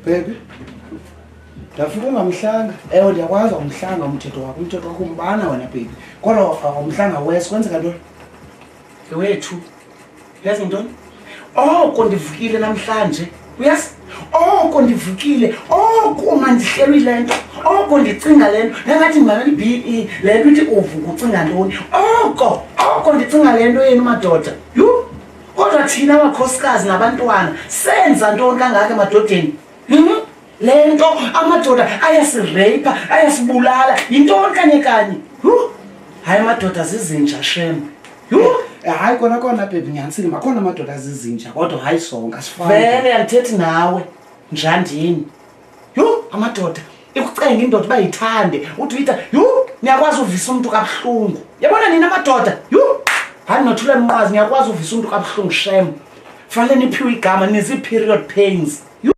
Baby, ndafika ungamhlanga. Ewe, ndiyakwazi awumhlanga umthetho wakho. Umthetho wakho umbana wena, baby. Kodwa awumhlanga wes, kwenzeka ntoni? Wethu, uyazi ntoni? Oko ndivukile namhlanje. Uyazi? Oko ndivukile, oko mandihlelwe yile nto, oko ndicinga le nto. Ndangathi ndimamela i-B E le nto ithi uvuka ucinga ntoni. Oko, oko ndicinga le nto yenu madoda. Yhu! Kodwa thina makhosikazi nabantwana senza ntoni kangaka emadodeni? Le nto amadoda ayasireyipha, ayasibulala, yintoni kanye kanye? Yhu! Hayi, amadoda zizinja shem. Yhu! Hayi kona kona baby, nyanisile, makhona amadoda azizinja, kodwa hayi sonke asifani. Vele andithethi nawe, njandini. Yhu, amadoda ikucenga indoda uba yithande, uthi uyitha, yhu, niyakwazi uvisa umntu kabuhlungu. Yabona nina amadoda, yhu, hayi nothula mnqwazi, niyakwazi uvisa umntu kabuhlungu shem. Fanele niphiwe igama, nizii-period pains. Yhu!